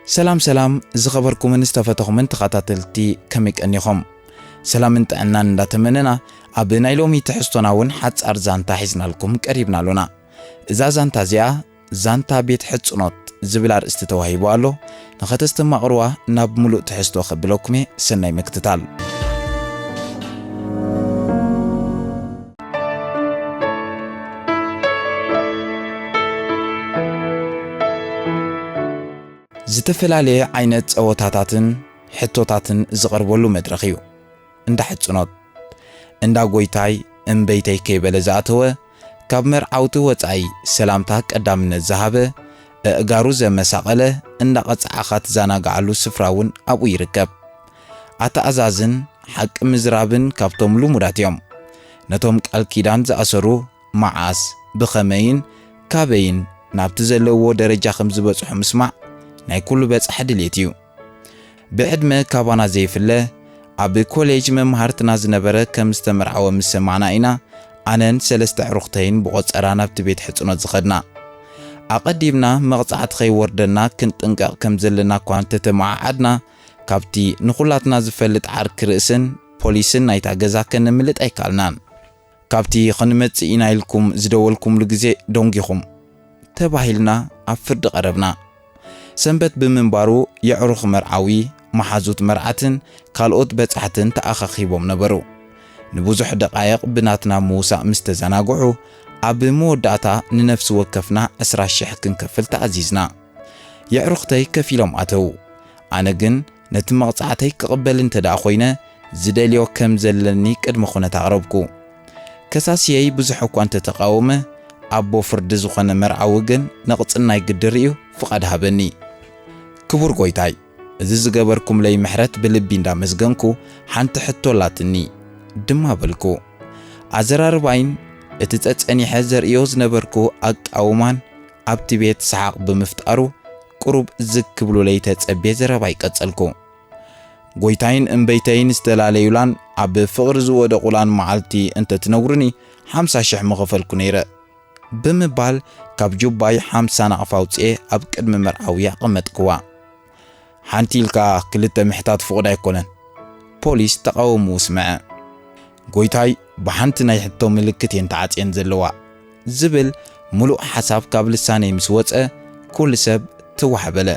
ሰላም ሰላም ዝኸበርኩምን ዝተፈተኹምን ተኸታተልቲ፣ ከመይ ቀኒኹም? ሰላምን ጥዕናን እንዳተመነና፣ ኣብ ናይ ሎሚ ትሕዝቶና እውን ሓጻር ዛንታ ሒዝናልኩም ቀሪብና ኣሎና። እዛ ዛንታ እዚኣ ዛንታ ቤት ሕጽኖት ዝብል ኣርእስቲ ተዋሂቡ ኣሎ። ንኸተስተማቕርዋ ናብ ምሉእ ትሕዝቶ ከብለኩም እየ። ሰናይ ምክትታል። ዝተፈላለየ ዓይነት ጸወታታትን ሕቶታትን ዝቐርበሉ መድረኽ እዩ። እንዳ ሕጽኖት፣ እንዳ ጎይታይ እምበይተይ ከይበለ ዝኣተወ፣ ካብ መርዓውቲ ወጻኢ ሰላምታ ቀዳምነት ዝሃበ፣ ኣእጋሩ ዘመሳቐለ፣ እንዳቐጻዕኻ ትዘናግዓሉ ስፍራ እውን ኣብኡ ይርከብ። ኣተኣዛዝን ሓቂ ምዝራብን ካብቶም ልሙዳት እዮም። ነቶም ቃል ኪዳን ዝኣሰሩ መዓስ፣ ብኸመይን ካበይን ናብቲ ዘለውዎ ደረጃ ከም ዝበጽሑ ምስማዕ ናይ ኩሉ በጻሒ ድሌት እዩ። ብዕድመ ካባና ዘይፍለ፣ ኣብ ኮሌጅ መምሃርትና ዝነበረ ከም ዝተመርዓወ ምስ ሰማዕና ኢና፣ ኣነን ሰለስተ ኣዕሩኽተይን ብቖጸራ ናብቲ ቤት ሕጽኖት ዝኸድና። ኣቐዲምና መቕጻዕቲ ከይወርደና ክንጥንቀቕ ከም ዘለና እኳ እንተተመዓዓድና፣ ካብቲ ንኹላትና ዝፈልጥ ዓርኪ ርእስን ፖሊስን ናይታ ገዛ ከነምልጥ ኣይከኣልናን። ካብቲ ክንመጽእ ኢና ኢልኩም ዝደወልኩምሉ ግዜ ደንጊኹም ተባሂልና ኣብ ፍርዲ ቀረብና። ሰንበት ብምንባሩ የዕሩኽ መርዓዊ፣ መሓዙት መርዓትን ካልኦት በጻሕትን ተኣኻኺቦም ነበሩ። ንብዙሕ ደቓይቕ ብናትና ምውሳእ ምስ ተዘናግዑ፣ ኣብ መወዳእታ ንነፍሲ ወከፍና ዕስራ ሽሕ ክንከፍል ተኣዚዝና። የዕሩኽተይ ከፊሎም ኣተዉ። ኣነ ግን ነቲ መቕጻዕተይ ክቕበል እንተ ደኣ ኾይነ፣ ዝደልዮ ከም ዘለኒ ቅድመ ኩነት ኣቕረብኩ። ከሳስየይ ብዙሕ እኳ እንተ ተቓወመ፣ ኣቦ ፍርዲ ዝኾነ መርዓዊ ግን ነቕጽናይ ግዲ ርእዩ ፍቓድ ሃበኒ። ክቡር ጎይታይ፣ እዚ ዝገበርኩምለይ ምሕረት ብልቢ እንዳመስገንኩ፣ ሓንቲ ሕቶ ኣላትኒ ድማ በልኩ። ኣዘራርባይን እቲ ጸጸኒሐ ዘርእዮ ዝነበርኩ ኣቃውማን ኣብቲ ቤት ሰሓቕ ብምፍጣሩ፣ ቁሩብ ዝግ ክብሉለይ ተጸብየ ዘረባይ ቀጸልኩ። ጎይታይን እምበይተይን ዝተፈላለዩላን ኣብ ፍቕሪ ዝወደቑላን መዓልቲ እንተ ትነግሩኒ፣ ሓምሳ ሽሕ ምኸፈልኩ ነይረ፣ ብምባል ካብ ጁባይ ሓምሳ ናቕፋ ኣውጽኤ ኣብ ቅድሚ መርዓዊ ኣቐመጥክዋ። ሓንቲ ኢልካ ክልተ ምሕታት ፍቑድ ኣይኮነን። ፖሊስ ተቓውምኡ ስምዐ። ጎይታይ፣ ብሓንቲ ናይ ሕቶ ምልክት እየን ተዓጽየን ዘለዋ፣ ዝብል ምሉእ ሓሳብ ካብ ልሳነይ ምስ ወጸ፣ ኩሉ ሰብ ትዋሕ በለ።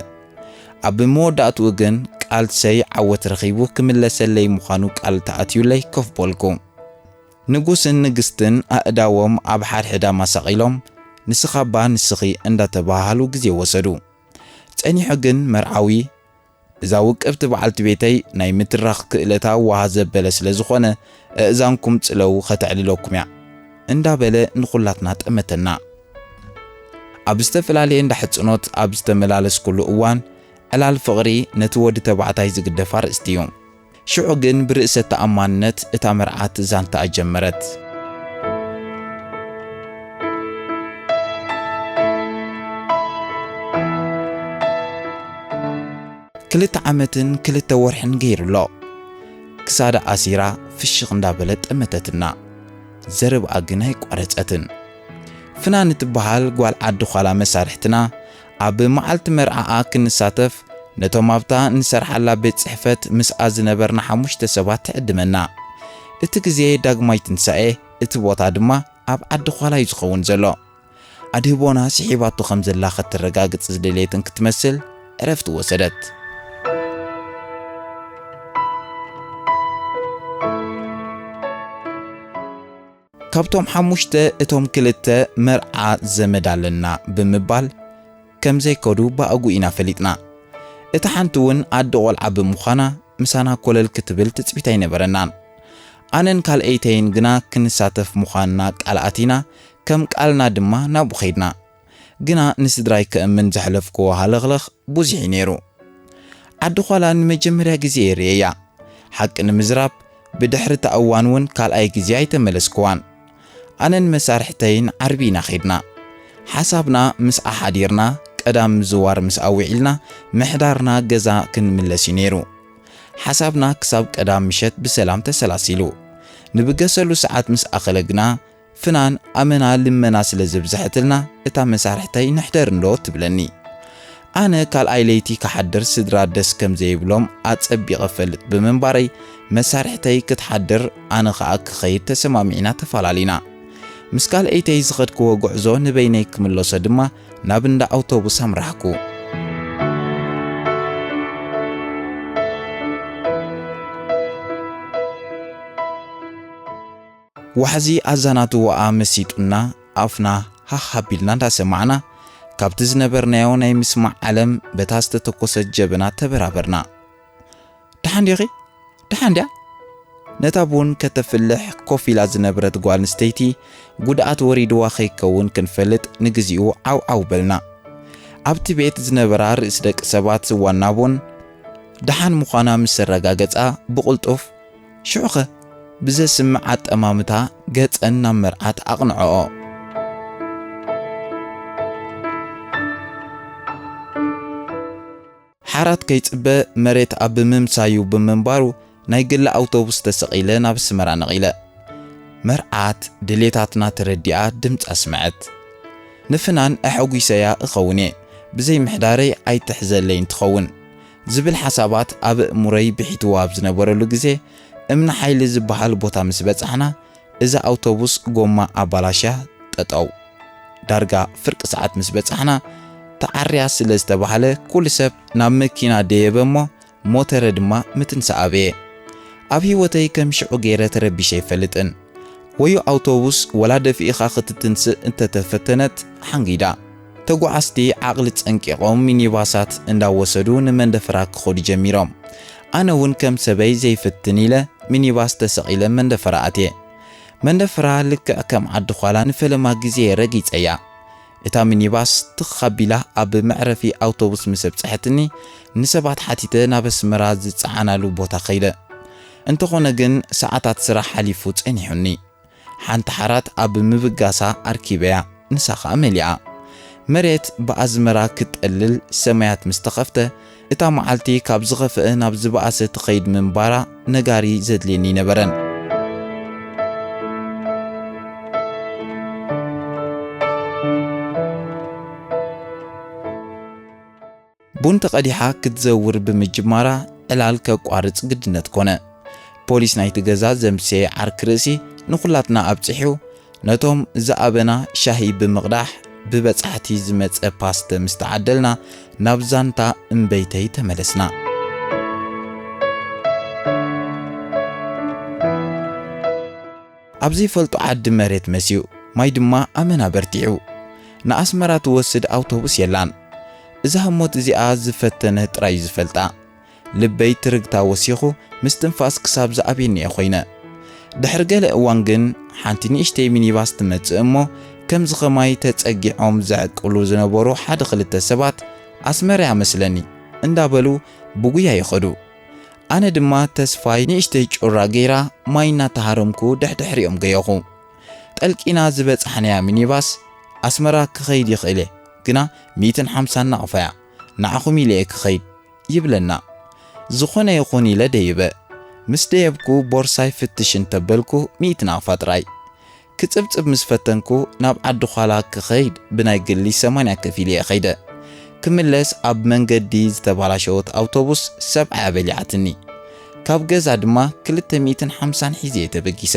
ኣብ መወዳእትኡ ግን ቃልሰይ ዓወት ረኺቡ ክምለሰለይ ምዃኑ ቃል ተኣትዩለይ ኮፍ በልኩ። ንጉስን ንግስትን ኣእዳዎም ኣብ ሓድሕድ ኣማሳቒሎም፣ ንስኻ እባ ንስኺ እንዳተባሃሃሉ ግዜ ወሰዱ። ጸኒሑ ግን መርዓዊ፣ እዛ ውቅብቲ በዓልቲ ቤተይ ናይ ምትራኽ ክእለታ ዋሃ ዘበለ ስለ ዝኾነ፣ ኣእዛንኩም ጽለዉ ከተዕልለኩም እያ፣ እንዳበለ ንኹላትና ጠመተና። ኣብ ዝተፈላለየ እንዳ ሕጽኖት ኣብ ዝተመላለስኩሉ እዋን፣ ዕላል ፍቕሪ ነቲ ወዲ ተባዕታይ ዝግደፍ ኣርእስቲ እዩ። ሽዑ ግን ብርእሰ ተኣማንነት እታ መርዓት ዛንታኣ ጀመረት። ክልተ ዓመትን ክልተ ወርሕን ገይሩ ኣሎ። ክሳዳ ኣሲራ ፍሽኽ እንዳበለት ጠመተትና። ዘረብኣ ግን ኣይቋረጸትን። ፍናን እትበሃል ጓል ዓዲ ዃላ መሳርሕትና፣ ኣብ መዓልቲ መርዓኣ ክንሳተፍ፣ ነቶም ኣብታ ንሰርሓላ ቤት ጽሕፈት ምስኣ ዝነበርና ሓሙሽተ ሰባት ትዕድመና። እቲ ግዜ ዳግማይ ትንሳኤ፣ እቲ ቦታ ድማ ኣብ ዓዲ ዃላ እዩ ዝኸውን ዘሎ። ኣድህቦና ስሒባቶ ከም ዘላ ከተረጋግጽ ዝደለየትን ክትመስል ዕረፍቲ ወሰደት። ካብቶም ሓሙሽተ እቶም ክልተ መርዓ ዘመድ ኣለና ብምባል ከም ዘይከዱ ብኣግኡ ኢና ፈሊጥና። እታ ሓንቲ እውን ኣደ ቆልዓ ብምዃና ምሳና ኮለል ክትብል ትጽቢት ኣይነበረናን። ኣነን ካልኣይተይን ግና ክንሳተፍ ምዃንና ቃል ኣቲና፣ ከም ቃልና ድማ ናብኡ ኸይድና። ግና ንስድራይ ከእምን ዘሕለፍክዎ ሃለኽለኽ ብዙሕ እዩ ነይሩ። ዓዲ ዃላ ንመጀመርያ ግዜ እየ ርእየያ። ሓቂ ንምዝራብ፣ ብድሕሪ እታ እዋን እውን ካልኣይ ግዜ ኣይተመለስክዋን። ኣነን መሳርሕተይን ዓርቢ ኢና ኸይድና። ሓሳብና ምስኣ ሓዲርና፣ ቀዳም ምዝዋር ምስኣ ውዒልና፣ ምሕዳርና ገዛ ክንምለስ እዩ ነይሩ። ሓሳብና ክሳብ ቀዳም ምሸት ብሰላም ተሰላሲሉ። ንብገሰሉ ሰዓት ምስ ኣኸለ ግና፣ ፍናን ኣመና ልመና ስለ ዘብዝሐትልና፣ እታ መሳርሕተይ ንሕደር እንዶ ትብለኒ። ኣነ ካልኣይ ለይቲ ክሓድር ስድራ ደስ ከም ዘይብሎም ኣጸቢቐ እፈልጥ ብምንባረይ፣ መሳርሕተይ ክትሓድር ኣነ ኸኣ ክኸይድ ተሰማሚዕና ተፈላለና። ምስ ካልኣይተይ ዝኸድክዎ ጉዕዞ ንበይነይ ክምለሶ ድማ ናብ እንዳ ኣውቶቡስ ኣምራሕኩ። ዋሕዚ ኣዛናትዋኣ መሲጡና ኣፍና ሃህ ኣቢልና እንዳሰማዕና፣ ካብቲ ዝነበርናዮ ናይ ምስማዕ ዓለም በታ ዝተተኮሰት ጀበና ተበራበርና። "ደሓን ዲኺ? ደሓን ድያ?" ነታ ቡን ከተፍልሕ ኮፍ ኢላ ዝነበረት ጓል ኣንስተይቲ ጉድኣት ወሪድዋ ከይከውን ክንፈልጥ ንግዚኡ ዓው ዓው በልና። ኣብቲ ቤት ዝነበራ ርእሲ ደቂ ሰባት ዋና ቡን ደሓን ምዃና ምስ ኣረጋገጻ ብቕልጡፍ ሽዑኸ ብዘስምዕ ኣጠማምታ ገጸን ናብ መርዓት ኣቕንዐኦ። ሓራት ከይጽበ መሬት ኣብ ምምሳዩ ብምንባሩ ናይ ግሊ ኣውቶቡስ ተሰቒለ ናብ ኣስመራ ነቒለ። መርዓት ድሌታትና ተረዲኣ ድምጻ ኣስመዐት። ንፍናን ኣሐጒሰያ እኸውን እየ፣ ብዘይ ምሕዳረይ ኣይትሕዘለይን ትኸውን ዝብል ሓሳባት ኣብ ኣእምሮይ ብሒትዋ ኣብ ዝነበረሉ ግዜ፣ እምኒ ሓይሊ ዝበሃል ቦታ ምስ በጻሕና፣ እዛ ኣውቶቡስ ጎማ ኣባላሽያ ጠጠው። ዳርጋ ፍርቂ ሰዓት ምስ በጻሕና፣ ተዓርያ ስለ ዝተባህለ፣ ኩሉ ሰብ ናብ መኪና ደየበ እሞ፣ ሞተረ ድማ ምትንሳእ ኣበየ። ኣብ ህይወተይ ከም ሽዑ ገይረ ተረቢሸ ኣይፈልጥን። ወዮ ኣውቶቡስ ወላ ደፊእኻ ክትትንስእ እንተተፈተነት ሓንጊዳ። ተጓዓዝቲ ዓቕሊ ጸንቂቖም ሚኒባሳት እንዳወሰዱ ንመንደፈራ ክኸዱ ጀሚሮም። ኣነ እውን ከም ሰበይ ዘይፍትን ኢለ ሚኒባስ ተሰቒለ መንደፈራ ኣትየ። መንደፈራ ልክዕ ከም ዓዲ ዃላ ንፈለማ ግዜ ረጊጸያ። እታ ሚኒባስ ትኽ ኣቢላ ኣብ መዕረፊ ኣውቶቡስ ምስ ኣብጽሐትኒ፣ ንሰባት ሓቲተ ናብ ኣስመራ ዝጸዓናሉ ቦታ ከይደ። እንተኾነ ግን ሰዓታት ስራሕ ሓሊፉ ጸኒሑኒ። ሓንቲ ሓራት ኣብ ምብጋሳ ኣርኪበያ፣ ንሳ ኸኣ መሊኣ። መሬት ብኣዝመራ ክትጠልል ሰማያት ምስ ተኸፍተ፣ እታ መዓልቲ ካብ ዝኸፍአ ናብ ዝበኣሰ ትኸይድ ምንባራ ነጋሪ ዘድልየኒ ኣይነበረን። ቡን ተቐዲሓ ክትዘውር ብምጅማራ፣ ዕላል ከቋርጽ ግድነት ኮነ። ፖሊስ ናይቲ ገዛ ዘምሰየ ዓርኪ ርእሲ ንኹላትና ኣብጺሑ፣ ነቶም ዝኣበና ሻሂ ብምቕዳሕ፣ ብበጻሕቲ ዝመጸ ፓስተ ምስ ተዓደልና፣ ናብ ዛንታ እምበይተይ ተመለስና። ኣብ ዘይፈልጦ ዓዲ መሬት መስዩ፣ ማይ ድማ ኣመና በርቲዑ። ንኣስመራ ትወስድ ኣውቶቡስ የላን። እዛ ህሞት እዚኣ ዝፈተነ ጥራይ እዩ ዝፈልጣ። ልበይ ትርግታ ወሲኹ፣ ምስትንፋስ ክሳብ ዝኣብየኒ እየ ኮይነ። ድሕሪ ገለ እዋን ግን፣ ሓንቲ ንእሽተይ ሚኒባስ ትመጽእ እሞ፣ ከምዚ ኸማይ ተጸጊዖም ዘዕቅሉ ዝነበሩ ሓደ ክልተ ሰባት፣ "ኣስመራ እያ መስለኒ" እንዳበሉ ብጉያ ይኸዱ። ኣነ ድማ ተስፋይ ንእሽተይ ጩራ ገይራ ማይ እናተሃረምኩ ድሕድሕሪኦም ገየኹ። ጠልቂና ዝበጻሕናያ ሚኒባስ፣ "ኣስመራ ክኸይድ ይኽእል እየ፣ ግና ሚእትን ሓምሳን ናቕፋ እያ፣ ንዓኹም ኢለ እየ ክኸይድ" ይብለና። ዝኾነ ይኹን ኢለ ደይበ። ምስ ደየብኩ ቦርሳይ ፍትሽ እንተበልኩ ሚእቲ ናቕፋ ጥራይ። ክጽብጽብ ምስ ፈተንኩ፣ ናብ ዓዲ ዃላ ክኸይድ ብናይ ግሊ ሰማንያ ከፊለ እየ ኸይደ። ክምለስ ኣብ መንገዲ ዝተባላሸወት ኣውቶቡስ ሰብዓ እያ በሊዓትኒ። ካብ ገዛ ድማ ክልተ ሚእትን ሓምሳን ሒዘ እየ ተበጊሰ።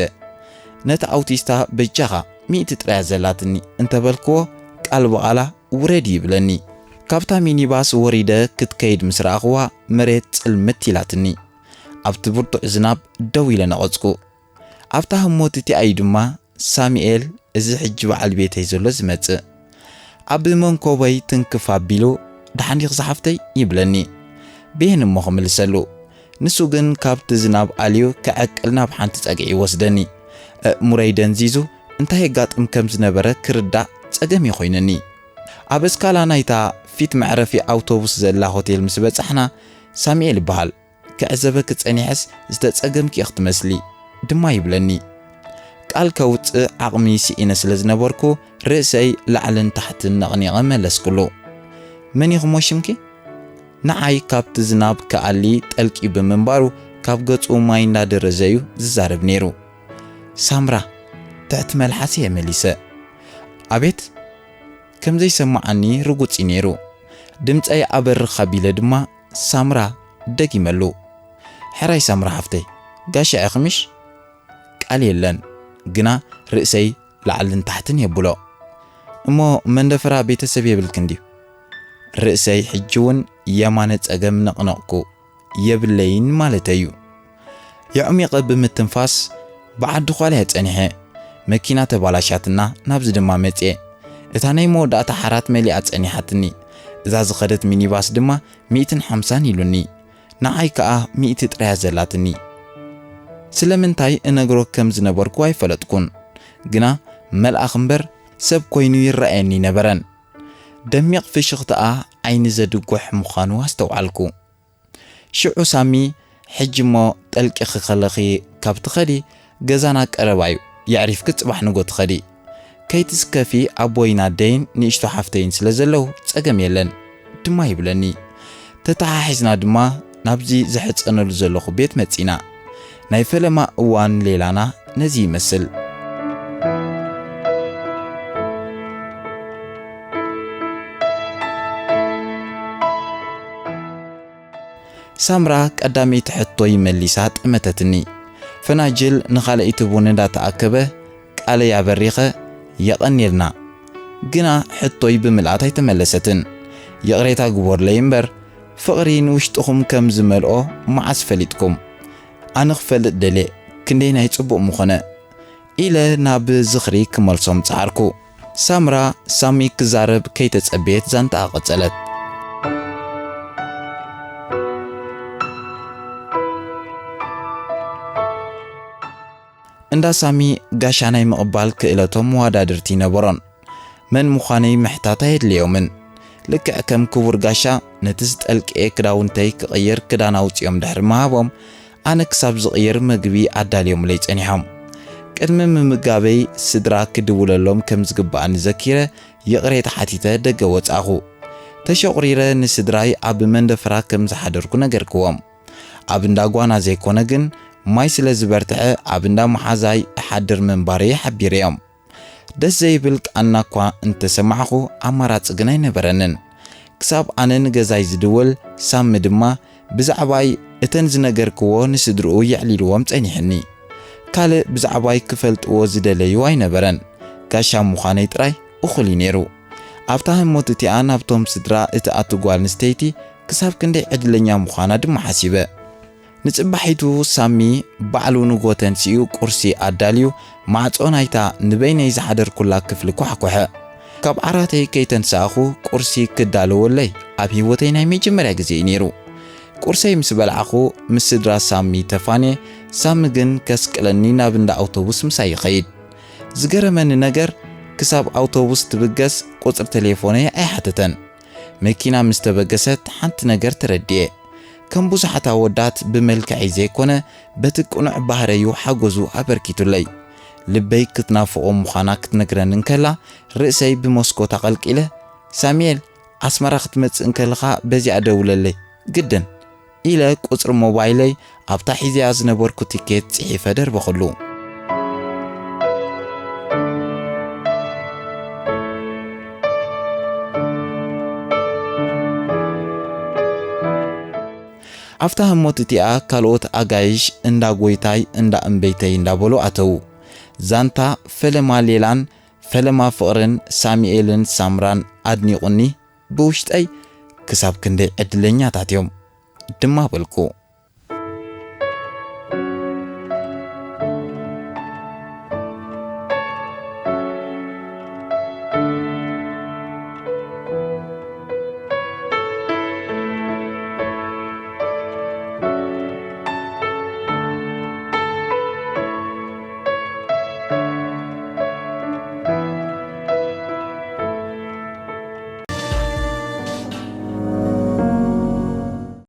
ነቲ ኣውቲስታ "በጃኻ፣ ሚእቲ ጥራይ እያ ዘላትኒ" እንተበልክዎ፣ ቃል ብቓላ "ውረድ" ይብለኒ። ካብታ ሚኒባስ ወሪደ ክትከይድ ምስ ረኣኽዋ፣ መሬት ጽልምት ኢላትኒ። ኣብቲ ብርቱዕ ዝናብ ደው ኢለ ነቐጽኩ። ኣብታ ህሞት እቲኣ እዩ ድማ ሳሙኤል፣ እዚ ሕጂ በዓል ቤተይ ዘሎ፣ ዝመጽእ። ኣብ መንኮበይ ትንክፍ ኣቢሉ፣ "ደሓን ዲኺ ዝሓፍተይ?" ይብለኒ። ብየን እሞ ክምልሰሉ? ንሱ ግን ካብቲ ዝናብ ኣልዩ ክዕቅል ናብ ሓንቲ ጸግዒ ይወስደኒ። ኣእምሮይ ደንዚዙ፣ እንታይ የጋጥም ከም ዝነበረ ክርዳእ ጸገም እዩ ኮይኑኒ። ኣብ እስካላ ናይታ ፊት መዕረፊ ኣውቶቡስ ዘላ ሆቴል ምስ በጻሕና፣ "ሳሙኤል ይበሃል። ክዕዘበኪ ጸኒሐስ ዝተጸገምኪ ኢኺ ትመስሊ" ድማ ይብለኒ። ቃል ከውጽእ ዓቕሚ ስኢነ ስለ ዝነበርኩ፣ ርእሰይ ላዕልን ታሕትን ነቕኒቐ መለስኩሉ። "መን ኢኺ እሞ ሽምኪ?" ንዓይ ካብቲ ዝናብ ክኣሊ ጠልቂ ብምንባሩ፣ ካብ ገጹ ማይ እናደረዘ እዩ ዝዛረብ ነይሩ። "ሳምራ" ትሕቲ መልሓስ እየ መሊሰ። "ኣቤት?" ከም ዘይሰምዓኒ ርጉጽ እዩ ነይሩ። ድምጸይ ኣበርኽ ኣቢለ ድማ ሳምራ ደጊመሉ። "ሕራይ ሳምራ ሓፍተይ፣ ጋሻ ኢኺ ምሽ?" ቃል የለን፣ ግና ርእሰይ ላዕልን ታሕትን የብሎ። "እሞ መንደፈራ ቤተሰብ የብልክን ድዩ?" ርእሰይ ሕጂ እውን የማነ ጸገም ነቕነቕኩ። "የብለይን ማለተይ እዩ።" የዕሚቐ ብምትንፋስ፣ "ብዓዲ ኳል እየ ጸኒሐ። መኪና ተባላሻትና፣ ናብዚ ድማ መጽየ። እታ ናይ መወዳእታ ሓራት መሊኣ ጸኒሓትኒ። እዛ ዝኸደት ሚኒባስ ድማ ሚእትን ሓምሳን ኢሉኒ። ንዓይ ከኣ ሚእቲ ጥራያ ዘላትኒ። ስለምንታይ እነግሮ ከም ዝነበርኩ ኣይፈለጥኩን፣ ግና መልኣኽ እምበር ሰብ ኮይኑ ይረኣየኒ ነበረን። ደሚቕ ፍሽኽታኣ ዓይኒ ዘድጉሕ ምዃኑ ኣስተውዓልኩ። ሽዑ ሳሚ፣ "ሕጂ እሞ ጠልቂኺ ከለኺ ካብ ትኸዲ፣ ገዛና ቀረባ እዩ፣ የዕሪፍኪ ጽባሕ ንጎ ትኸዲ። ከይትስከፊ፣ ኣቦይን ኣደይን ንእሽቶ ሓፍተይን ስለ ዘለዉ ጸገም የለን" ድማ ይብለኒ። ተተሓሒዝና ድማ ናብዚ ዝሕጸነሉ ዘለኹ ቤት መጺና። ናይ ፈለማ እዋን ሌላና ነዚ ይመስል። ሳምራ ቀዳመይቲ ሕቶይ መሊሳ ጠመተትኒ። ፈናጅል ንኻልኣይቲ ቡን እንዳተኣከበ፣ ቃለይ ኣበሪኸ፣ "የቐንየልና" ግና ሕቶይ ብምልኣት ኣይተመለሰትን። "ይቕሬታ ግበሩለይ እምበር፣ ፍቕሪ ንውሽጥኹም ከም ዝመልኦ መዓስ ፈሊጥኩም? ኣነ ክፈልጥ ደልየ፣ ክንደየናይ ጽቡቕ ምኾነ?" ኢለ ናብ ዝኽሪ ክመልሶም ጸዓርኩ። ሳምራ ሳሚ ክዛረብ ከይተጸበየት ዛንታኣ ቀጸለት። እንዳ ሳሚ ጋሻ ናይ ምቕባል ክእለቶም መዋዳድርቲ ነበሮን። መን ምዃነይ ምሕታት ኣየድልዮምን። ልክዕ ከም ክቡር ጋሻ፣ ነቲ ዝጠልቅየ ክዳውንተይ ክቕይር ክዳን ኣውጺኦም ድሕሪ ምሃቦም፣ ኣነ ክሳብ ዝቕይር ምግቢ ኣዳልዮምለይ ጸኒሖም። ቅድሚ ምምጋበይ ስድራ ክድውለሎም ከም ዝግብኣኒ ዘኪረ፣ ይቕሬታ ሓቲተ ደገ ወጻእኹ። ተሸቑሪረ ንስድራይ ኣብ መንደፈራ ከም ዝሓደርኩ ነገርክዎም። ኣብ እንዳ ጓና ዘይኮነ ግን፣ ማይ ስለ ዝበርትዐ ኣብ እንዳ መሓዛይ እሓድር ምንባረይ ሓቢረዮም። ደስ ዘይብል ቃና እኳ እንተሰማዕኹ፣ ኣማራጺ ግን ኣይነበረንን። ክሳብ ኣነ ንገዛይ ዝድውል፣ ሳሚ ድማ ብዛዕባይ እተን ዝነገርክዎ ንስድርኡ የዕሊልዎም ጸኒሕኒ። ካልእ ብዛዕባይ ክፈልጥዎ ዝደለዩ ኣይነበረን። ጋሻ ምዃነይ ጥራይ እኹል እዩ ነይሩ። ኣብታ ህሞት እቲኣ ናብቶም ስድራ እትኣቱ ጓል ኣንስተይቲ ክሳብ ክንደይ ዕድለኛ ምዃና ድማ ሓሲበ። ንጽባሒቱ ሳሚ ባዕሉ ንጎ ተንሲኡ ቁርሲ ኣዳልዩ፣ ማዕጾ ናይታ ንበይነይ ዝሓደርኩላ ክፍሊ ኳሕኮሐ። ካብ ዓራተይ ከይተንሳእኹ ቁርሲ ክዳለወለይ ኣብ ህይወተይ ናይ መጀመርያ ግዜ እዩ ነይሩ። ቁርሰይ ምስ በላዕኹ ምስ ስድራ ሳሚ ተፋንየ፣ ሳሚ ግን ከስቅለኒ ናብ እንዳ ኣውቶቡስ ምሳይ ይኸይድ። ዝገረመኒ ነገር፣ ክሳብ ኣውቶቡስ ትብገስ ቁጽሪ ቴሌፎነይ ኣይሓተተን። መኪና ምስ ተበገሰት ሓንቲ ነገር ተረድኤ። ከም ብዙሓት ኣወዳት ብመልክዐይ ዘይኮነ፣ በቲ ቅኑዕ ባህረዩ ሓገዙ ኣበርኪቱለይ። ልበይ ክትናፍቖ ምዃና ክትነግረኒ እንከላ፣ ርእሰይ ብመስኮት ኣቐልቂለ፣ "ሳሙኤል፣ ኣስመራ ክትመጽእ እንከለኻ በዚኣ ደውለለይ፣ ግድን" ኢለ ቁጽሪ ሞባይለይ ኣብታ ሒዘያ ዝነበርኩ ቲኬት ጽሒፈ ደርበኽሉ። ኣብታ ህሞት እቲኣ ካልኦት ኣጋይሽ እንዳ ጎይታይ እንዳ እምበይተይ እንዳበሉ ኣተዉ። ዛንታ ፈለማ ሌላን ፈለማ ፍቕርን ሳሙኤልን ሳምራን ኣድኒቑኒ። ብውሽጠይ ክሳብ ክንደይ ዕድለኛታት እዮም ድማ በልኩ።